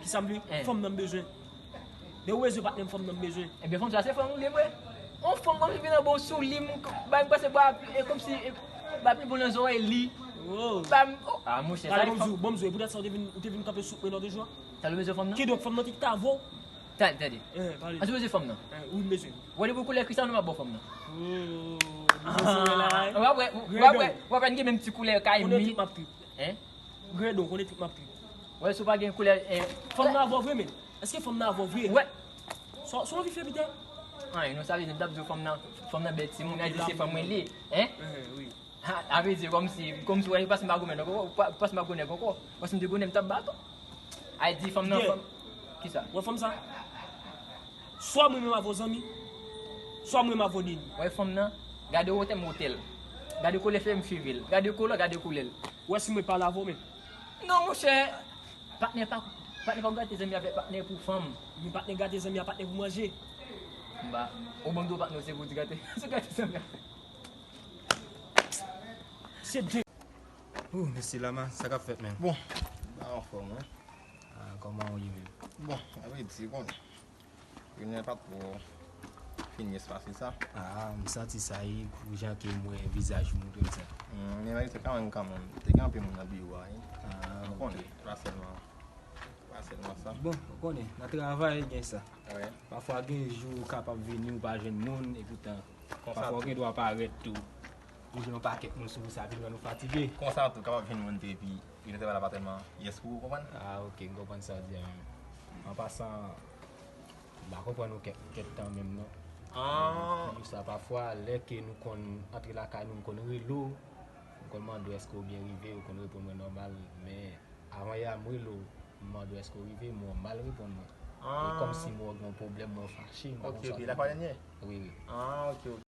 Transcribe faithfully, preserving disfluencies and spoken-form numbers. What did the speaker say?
Sa m vle, fanm nan m bezwen. Men ou bezwen patnè m, fanm nan m bezwen. Ebyen, fanm sa se fanm ou li vre. On fanm kòmsi vin anba w sou li, m bay m pase bwa, e kòmsi e, bwa pli bon nan zòrèy li. Oh. Ba m, oh. Ah, monchè, sa Gade, li bon, m di fanm. W, bon, m di w, e poutèt sa, ou te vin, ou te vin kanpe sou mwen lòt jou a? Sa li bezwen fanm nan? Kidonk, fanm nan ki ta vo. Tande, tande. Eh, pale. An sou bezwen fanm nan? Eh, wi, m bezwen. Wè, depi koulè Cristiano m ap ba w fanm nan. Oh, nou se la, eh. W ap wè, w ap wè, w ap wè, n gen menm ti koulè kay mi. Konnen tout m ap trip. Hein? Gredon, konnen tout m ap trip. Wè, si w pa gen koulè, eh, Fanm nan avè w vre, men. Èske fanm nan avè w vre? Wè. Sa, sa w anvi fè, pita? An, nou sa vle di, m t ap di w fanm nan, fanm nan bèl timoun, a di se fanm mwen li, hein? Eh, wi. Ha, sa vle di kòmsi, kòmsi w wè, paske m pa goumen ankò, pa- paske m pa goumen ankò, paske m te goumen, m t ap bat ou. A di fanm nan, fanm. Kisa? Wè fanm sa? Swa mwen menm avè w zanmi, swa mwen menm avè w neni. Wè fanm nan, gade wotè m wotè l. Gade koulè fè m cheve l. Gade koulè, gade koulè l. Wè si mwen pale avè w menm. Non, monchè. Patnè pa, patnè pa gate zanmi avèk patnè pou fanm. Men patnè gate zanmi a patnè pou manje. M ba, ou ban m di w patnè w se pou di gate, se gate zanmi a. Se de. Ou, mesye Lama, sa k ap fèt, menm? Bon, m pa anfòm, wi. Ah, kòman ou ye menm? Bon, sa vle di, ou konnen. Jounen an pa twò fin yès pase sa. Ah, m santi sa, e, pou jan ke m wè vizaj ou m twouve sa. Hmm, men malgre sa, kanmenm, kanmenm, te gen anpil moun nan biwo a, wi. Ah, ou konnen, ok. Pa sèlman, pa sèlman sa. Bon, ou konnen, nan travay, gen sa. Wi. Pafwa, gen jou ou kapab vini, ou pa jwenn moun, e poutan, pafwa, ou gen dwa parèt tou. Ou jwenn yon pakèt moun sou ou, sa vin rann ou fatige. Konsa tou, kapab jwenn moun tou, epi jounen travay la pa tèlman yès pou ou, konprann? Ah, ok, m konprann sa w di a, menm. An pasan, m pa konprann ou kèk, kèk tan menm, non. Ah. Pou sa, pafwa, lè ke nou konn antre lakay nou, m konn rele w, m konn mande w èske w byen rive, ou konn reponn mwen nòmal, men avan yè a, m rele w, m mande w èske w rive, men w mal reponn mwen. E kòmsi m wè w gen yon pwoblèm, m wè w fache, m pa konn sa. Ok, ok, lakay dènye? Wi, wi. Ah, ok, ok.